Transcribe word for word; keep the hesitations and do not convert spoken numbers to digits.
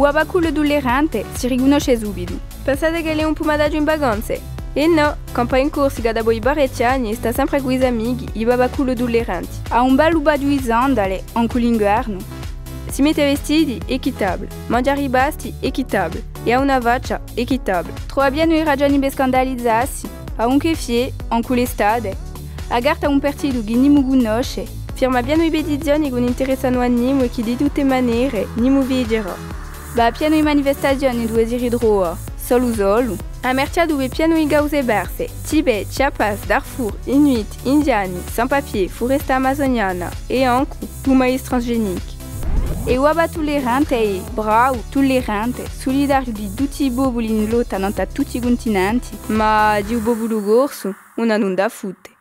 U babbacullu tullerante si ricunnosce subitu. Pensate ch'ellu hè un pumataghju in vacanze? È nò, campa in Corsica dapoi parechji anni è stà sempre cù i so amichi, i babbacullu tulleranti. Hà un bellu paghju di sandale, ancu l'inguernu. Si mette vestiti équitables, manghja ripasti équitables, è hà una faccia équitable. Trova pienu di ragioni per scandalizassi, hà un keffieh, ancu l'estate. Hà carta un partitu chì nimu cunnosce, firma pienu di petizioni chì ùn interessanu à nimu è chì di tutte manere nimu fighjerà. Và à pienu di manifestazioni duve si ritrova, solu solu. À Merchjà duve hè pienu di cause perse, Tibet, Chiapas, Darfur, Inuit, Indiani, sans-papiers, furesta amazoniana è ancu pumais transgenichi. È u babba tullerante hè bravu, tullerante, sulidariu di tutti i populi in lotta nant'à tutti i cuntinenti, ma di u populu corsu ùn hà nunda à futte.